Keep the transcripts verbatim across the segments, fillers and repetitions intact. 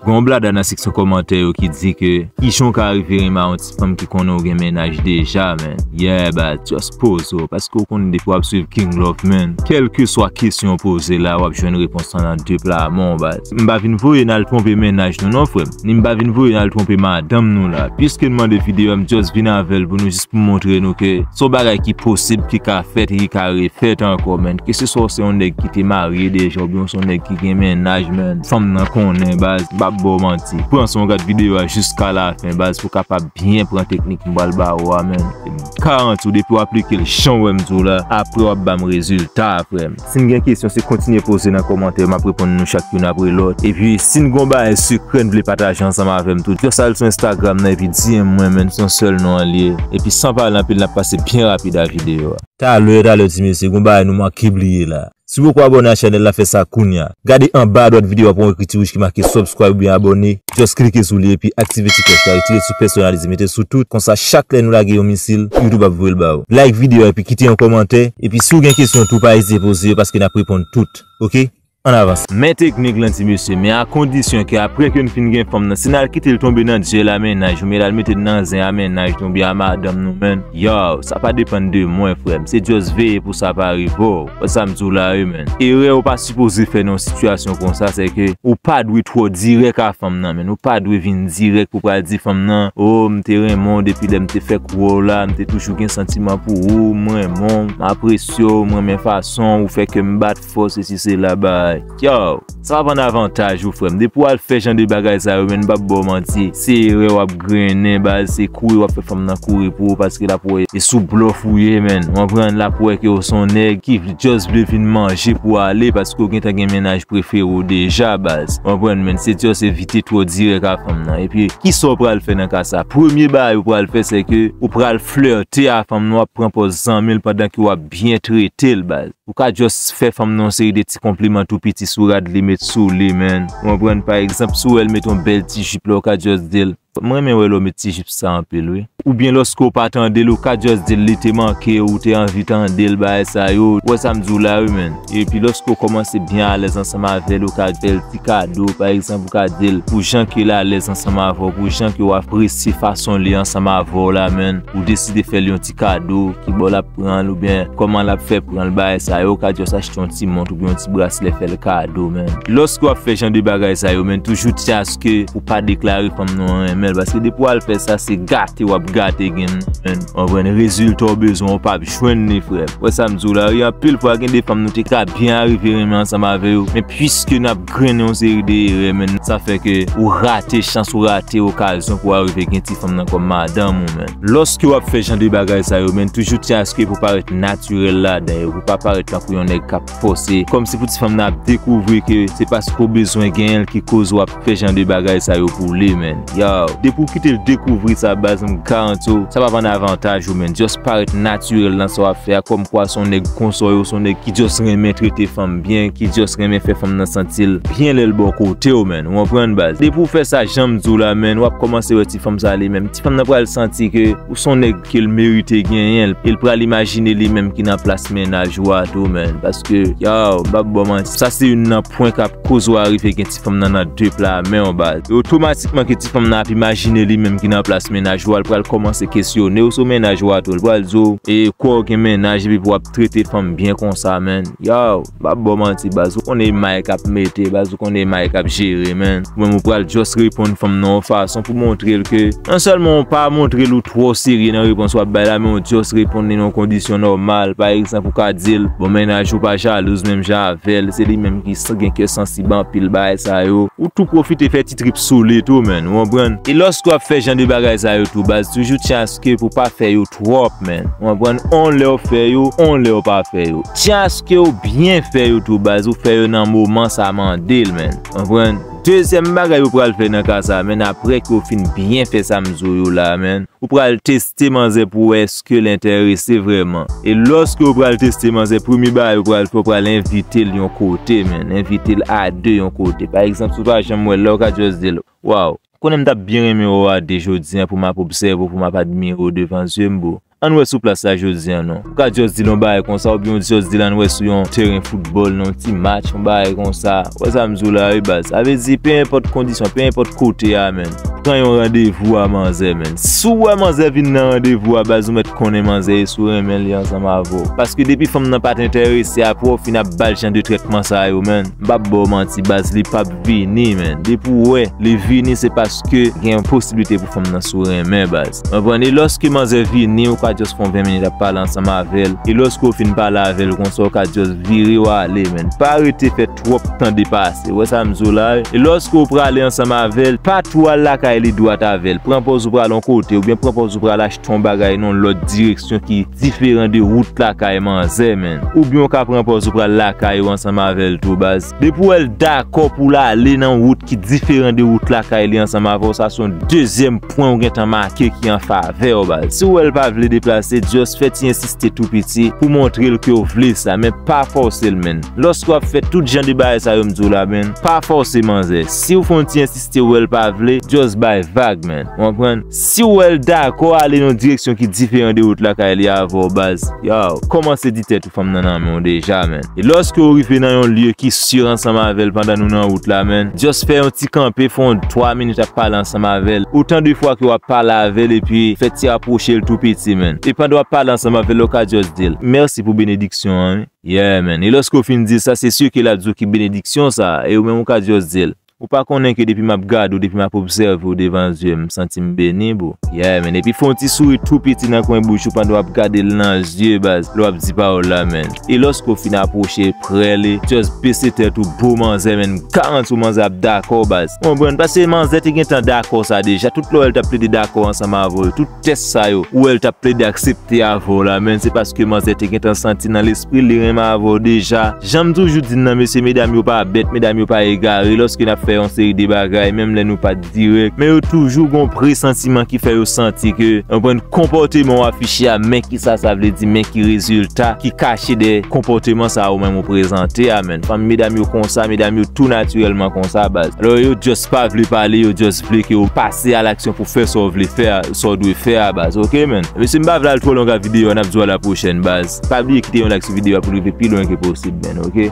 Gen yon blada nan seksyon kòmantè yo ki di ke kijan w ka rive renmen yon ti fanm ki konnen w gen mennaj deja, man. Yeah, baz, just poze w, paske w konnen depi w ap swiv King Love, man, kèlkeswa kesyon w poze la, w ap jwenn repons lan nan de pla men w, baz. M pa vin voye n al twonpe mennaj nou non, frè m. Ni m pa vin voye n al twonpe madanm nou la. Piske n mande videyo a, m just vin avè l pou nou jis pou montre nou ke se yon bagay ki posib, ki ka fèt e ki ka refèt ankò, man. Keseswa w se yon nèg ki te marye deja oubyen w se yon nèg ki gen mennaj, man, fanm nan konnen, baz, m p ap ba w manti. Pran swen w gad videyo a jiska lafen, baz, pou w kapab byen pran teknik m pral ba ou a, man. M garanti w, depi w aplike l jan w wè m di w la, apre w ap ba m rezilta, frè m. Si n gen kesyon, se kontinye poze nan kòmantè, m ap reponn nou chak youn apre lòt. Epi, si n gen yon bagay sekrè n vle pataje ansanm avè m tou, just al sou Instagram nan epi D M mwen, man, se yon sèl non an l ye. Epi, san pale anpil, n ap pase byen rapid a videyo a. Talè, talè, ti mesye, gen yon bagay nou manke bliye la. Si w poko abòne a chanèl la, fè sa kounye a. Gade anba adwat videyo a, w ap wè yon ekriti wouj ki make subscribe oubyen abòne. Just klike sou li epi aktive ti klòch la, retire sou pèsonalize, mete sou tout. Konsa, chak lè nou lage yon misil, YouTube ap voye l ba ou. Like videyo a epi kite yon kòmantè. Epi si w gen kesyon tou, pa ezite poze yo paske n ap reponn tout. Oke? Ann avanse. Men teknik lan, ti mesye, men a kondisyon ke apre ke n fin gen fanm nan, si n al kite l tonbe nan dyèl a mennaj oubyen l al mete n nan zen a mennaj nou oubyen a madanm nou, man, yo, sa pa depann de mwen, frè m. Se just veye pou sa pa rive w. Wè sa m di w la, wi, man. Erè ou pa sipoze fè nan yon sitiyasyon konsa, se ke ou pa dwe twò dirèk a fanm nan, man. Ou pa dwe vin dirèk pou pral di fanm nan, "O, m te renmen w depi lè m te fèk wè w la, m te toujou gen santiman pou ou, m renmen w, m apresye w, m renmen fason ou fè kè m bat fò, sesi sela, bay." Yo, sa pa nan avantaj ou, frè m. Depi w al fè jan de bagay sa yo, man, m p ap ba w manti. Se erè w ap grennen, baz, se kouri w ap fè fanm nan kouri pou ou paske l ap wè e sou blòf ou ye, man. W konprann? L ap wè ke w se yon nèg ki just vle vin manje pou ale paske w gentan gen mennaj prefere w deja, baz. W konprann, man? Se just evite twò dirèk a fanm nan. Epi, kisa w pral fè nan ka sa? Premye bagay ou pral fè, se ke ou pral flète a fanm nan, w ap pran pòz zanmi l pandan ke w ap byen trete l, baz. Ou ka just fè fanm nan yon seri de ti konpliman tou piti sou rad li met sou li, man. Ou konprann? Pa egzanp, si w wè l met yon bèl ti jip la, ou ka just di l, "M renmen wè lè w met ti jip sa anpil, wi." Oubyen lòske w pa tande l, ou ka just di l li te manke w, ou te anvi tande l, bagay sa yo. Ou wè sa m di w la, wi, man. Epi lòske w kòmanse byen alèz ansanm avè l, ou ka fè l ti kado. Pa egzanp, ou ka di l, pou jan ke l alèz ansanm avè w, pou jan ke w apresye fason li ansanm avè w la, man, ou deside fè l yon ti kado, kibò l ap pran l oubyen kòman l ap fè pran l, bagay sa yo, ou ka just achte yon ti mont oubyen yon ti braslè fè l kado, man. Lòske w ap fè jan de bagay sa yo, man, toujou tchas ke pou pa deklare fanm nan w renmen l, paske depi w al fè sa, se gate w ap gate gen l, man. W konprann? Rezilta w bezwen, w p ap jwenn li, frè m. Wè sa m di w la, wi, anpil fwa, gen de fanm nou te ka byen arive renmen ansanm avè yo, men piske n ap grennen yon seri de erè, man, sa fè ke ou rate chans, ou rate okazyon pou w arive gen ti fanm nan kòm madanm ou, man. Lòske w ap fè jan de bagay sa yo, man, toujou tchas ke pou parèt natirèl ladan yo, pou pa parèt tankou yon nèg k ap fòse, kòmsi pou ti fanm nan ap dekouvri ke se paske w bezwen genyen l ki koz w ap fè jan de bagay sa yo pou li, man. Yo, depi w kite l dekouvri sa, baz, m garanti w, sa p ap an avantaj ou, man. Just parèt natirèl nan sa w ap fè a, kòmkwa se yon nèg konsa w ye, se yon nèg ki just renmen trete fanm byen, ki just renmen fè fanm nan santi l byen lè l bò kote w, man. Ou konprann, baz? Depi w fè sa jan m di w la, man, w ap kòmanse wè ti fanm sa li menm. Ti fanm nan pral santi ke ou se yon nèg ke l merite genyen, e l pral imajine li menm ki nan plas mennaj ou a tou, man. Paske, yo, m p ap ba w manti, sa se youn nan pwen k ap koz ou arive gen ti fanm nan nan de pla men w, baz. E otomatikman ke ti fanm nan ap imajine li menm ki nan plas mennaj ou a, l pral kòmanse kesyone w sou mennaj ou a tou. L pral di w, e kwè w gen mennaj epi pou w ap trete fanm byen konsa, man. Yo, m p ap ba w manti, baz. Ou konnen e may k ap mete, baz. Ou konnen e may k ap jere, man. Ou menm ou pral just reponn fanm nan yon fason pou montre l ke, non sèlman ou pa montre l ou twò serye nan repons w ap bay la, men ou just reponn li nan yon kondisyon nòmal. Pa egzanp, ou ka di l, bon, mennaj ou pa jalouz menm jan avè l, se li menm ki s-, gen kè sansib anpil, bagay sa yo. Ou tou pwofite fè ti trip sou li tou, man. Ou konprann? E lòske w ap fè jan de bagay sa yo tou, baz, toujou tchas ke pou pa fè yo twòp, man. Ou konprann? On lè w fè yo, on lè w pa fè yo. Tchas ke w byen fè yo tou, baz, ou fè yo nan moman sa mande l, man. Ou konprann? Dezyèm bagay ou pral fè nan ka sa, man, apre ke w fin byen fè sa m di w yo la, man, ou pral teste manzè pou wè èske l enterese vrèman. E lòske w pral teste manzè, premye bagay ou pral fè, ou pral envite l yon kote, man. Envite l a de yon kote. Pa egzanp, si w pa janm wè l la, ou ka just di l, waw, konnen m t ap byen renmen wè w a de jodi a pou m ap obsève w, pou m ap admire w devan zye m, bro. Ann wè sou plas la jodi a non. Ou ka just di l yon bagay konsa, oubyen ou just di l ann wè sou yon teren foutbòl, nan yon ti match, yon bagay konsa. Ou wè sa m di w la wi baz. Sa vle di, pe enpòt kondisyon, pe enpòt kote a, menn. Pran yon randevou a manzè, menn. Si w wè manzè vin nan randevou a, baz, ou mèt konnen manzè e si w renmen li ansanm avè w. Paske depi fanm nan pa t enterese, apre w fin ap ba l jan de trètman sa yo, menn. M p ap ba w manti, baz, li p ap vini, menn. Depi w wè li vini, se paske gen yon posiblite pou fanm nan si w renmen, baz. Konprann? E lòske manzè vini, ou ka just fè yon ven minit ap pale ansanm avè l. E lòske w fin pale avè l konsa, ou ka just vire w ale, menn. Pa rete fè twòp tan depase. Ou wè sa m di w la? E lòske w prale ansanm avè l, pa tou al lakay li dwat avè l. Pran pòz ou prale yon kote, oubyen pran pòz ou prale achte yon bagay nan yon lòt direksyon ki diferan de wout lakay manzè, menn. Oubyen w ka pran pòz ou pral lakay ou ansanm avè l tou, baz. Depi w wè l dakò pou l ale nan wout ki diferan de wout lakay li ansanm avè w, sa se yon dezyèm pwen ou gentan make ki an favè w, baz. Si w wè l pa vle deplase, just fè ti ensiste tou piti pou montre l ke w vle sa, men pa fòse l, menn. Lòske w ap fè tout jan de bagay sa yo m di w la, menn, pa fòse manzè. Si w fè yon ti ensiste, w wè l pa vle, just bay vag, menn. Ou konprann? Si w wè l dakò ale nan yon direksyon ki diferan de wout lakay li avè w, baz, yow, kòmanse di tèt ou fanm nan nan men w deja, menn. E lòske w rive nan yon lye ki si ansanm avè l pandan nou nan wout la, menn, just fè yon ti kanpe, fè yon twa minit ap pale ansanm avè l. Otan de fwa ke w ap pale avè l epi fè ti apwoche l tou piti, menn. E pandan w ap pale ansanm avè l, ou ka just di l, mèsi pou benediksyon an, wi. Yeah, menn. E lòske w fin di sa, se si ke l ap di w ki benediksyon sa, e ou menm ou ka just di l, ou pa konnen ke depi m ap gade w, depi m ap obsève w devan zye m, m santi m beni, bro. Yeah, menn. Epi fè yon ti souri tou piti nan kwen bouch ou pandan w ap gade l nan zye, baz, lè w ap di pawòl la, menn. E lòske w fin apwoche prè li, just bese tèt ou, bro, manzè, menn. M garanti w manzè ap dakò, baz. Konprann? Paske manzè te gentan dakò sa deja. Tout lè w wè l t ap plede dakò ansanm avè w, tout tès sa yo, ou wè l t ap plede aksepte avè w la, menn, se paske manzè te gentan santi nan lespri l li renmen avè w deja. Jan m toujou di n nan, mesye, medam yo pa bèt, medam yo pa egare. Lòske n ap fè yon seri de bagay, menm lè nou pa t dirèk, men yo toujou gon presantiman ki fè yo santi ke, konprann, konpòteman w afiche a, men kisa sa vle di, men ki rezilta ki kache dèyè konpòteman sa ou menm ou prezante a, menn. Fanm, medam yo konsa, medam yo tou natirèlman konsa, baz. Alò, yo just pa vle pale, yo just vle ke w pase a laksyon pou fè sa w vle fè a, sa w dwe fè a, baz, oke, menn? Mesye, m pa vle al twò long ak videyo a, n ap di w a la pwochèn, baz. Pa bliye kite yon like sou videyo a pou l rive pi lwen ke posib, menn, oke?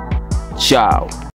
Tchaw!